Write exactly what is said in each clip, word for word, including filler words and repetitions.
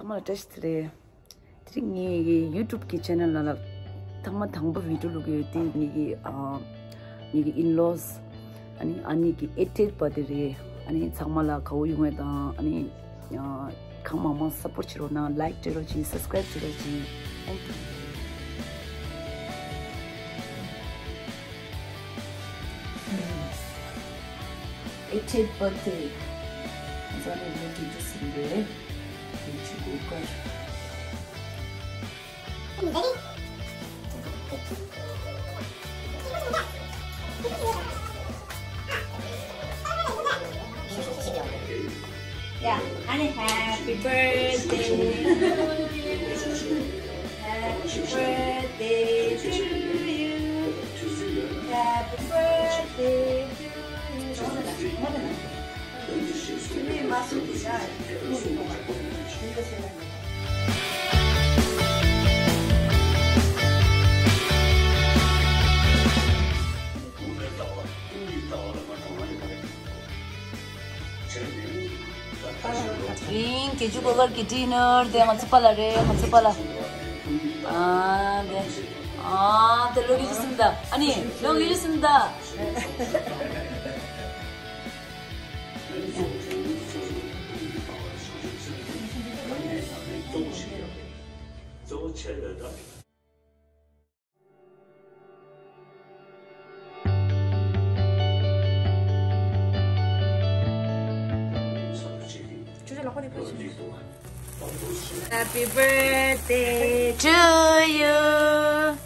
ཚང་མ་ལ་བཀྲ་ཤིས་བདེ་ལེགས། དེ་རིང་ངེད་ཀྱི་YouTube གི་channel ནང་ལ་ཐེངས་མ་དང་པོ་video བླུགས་ཡོད་དེ། ངེད་ཀྱི་ཨ་ངེད་ཀྱི་in-laws ཨ་ནི་ཨ་ནེ་གི་eightieth birthday རེད། ཨ་ནི་ཚང་མ་ལ་དགའ་བོ་ཡོང་བའི་དང་ཨ་ནི་ཨ་གང་མང་མང་support བྱེད་རོགས་གནང་། like བྱེད་རོགས་གྱིས། subscribe བྱེད་རོགས་གྱིས། Thank you. eightieth birthday. ང་ཚོ་ནི་ལོ་བརྒྱད་ཅུ་ཟིན་པའི་བརྒྱད་ཅུ་དགུ་པར། Yeah, and happy birthday to you. Happy birthday to you. Happy birthday to you. རིང་བརྒྱད་ཅུ་གོ་བར་གྱི་dinner དེ་ང་ཚོ་པཱ་ལགས་རེད། ང་ཚོ་པཱ་ལགས། ཨ་དེ་ཨ་དེ་ལོ་བརྒྱད་ཅུ་ཟིན་ད། ཨ་ནི་ལོ་བརྒྱད་ཅུ་ཟིན་ད། Happy birthday to you.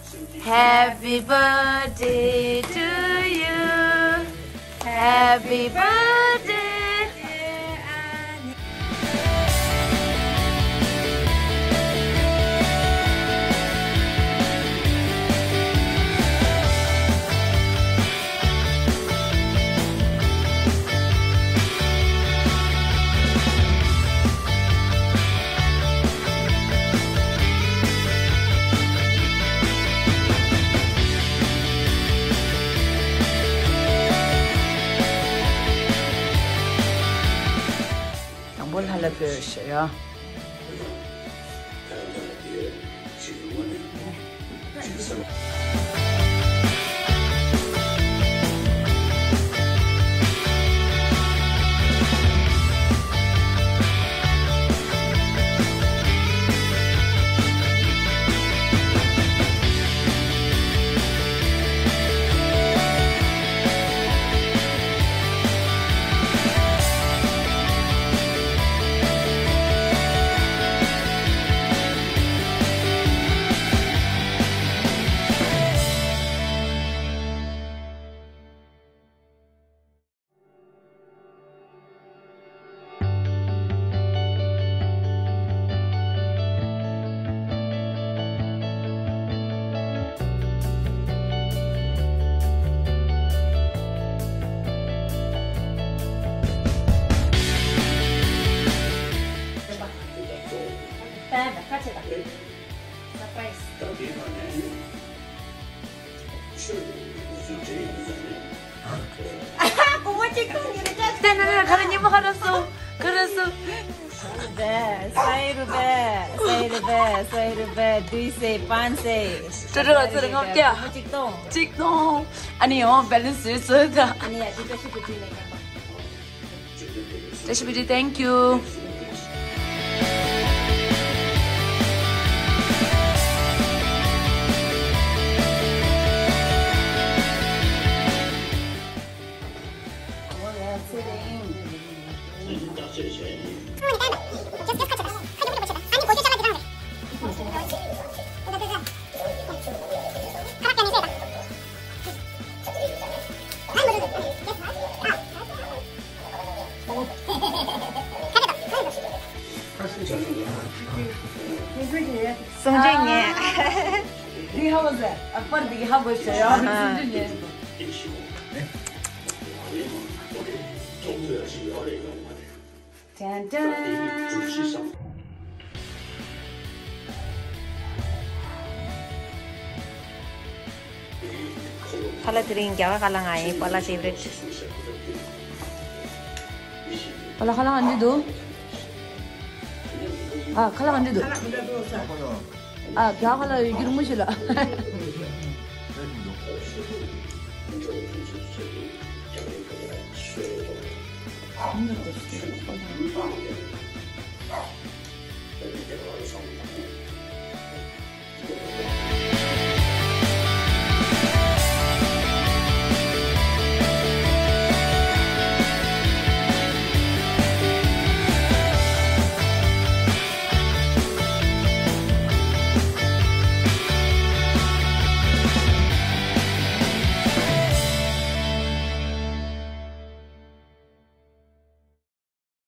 Happy birthday to you. Happy birthday, dear Annie. དང་པོ་ལྷ་ལ་ཕུལ་ཞེས་ཡ། ཏན་ཏན་ཏན། ག་རེ། ཉི་མ་ག་རེ་སོང་། ག་རེ་སོང་། སོ་རུ་བེ། སོ་རུ་བེ། སོ་རུ་བེ། སོ་རུ་བེ། དུས་སེ་པན་སེ། ཏྲི་རོ་ཚུར་ལྔ་བརྒྱ། གཅིག་སྟོང་། གཅིག་སྟོང་། ཨ་ནི་ཡང་balance བཟོས་ཚོད་ད། ཨ་ནི་ཡ་དུས་བཀྲ་ཤིས་བདེ་ལེགས། བཀྲ་ཤིས་བདེ་ལེགས། Thank you. སུང་ཅིན་ཉེ། འདི་ཧ་གོ་ཟེར། ཨ་པར་འདི་ཧ་གོ་ཤེས་ཡ། སུང་ཅིན་ཉེ། ཏན་ཏན། ཁ་ལག་དེ་རིང་རྒྱ་གར་ཁ་ལག་ང་ཡིན། པཱ་ལགས་favorite། པཱ་ལགས་ཁ་ལག་ཨ་འདི་འདུག་ཨ་ཁ་ལག་འདྲི་འདུག་ཨ་རྒྱ་ཁ་ལག་ཡོད་རྒྱུ་རིང་མོ་ཞིག་ལ།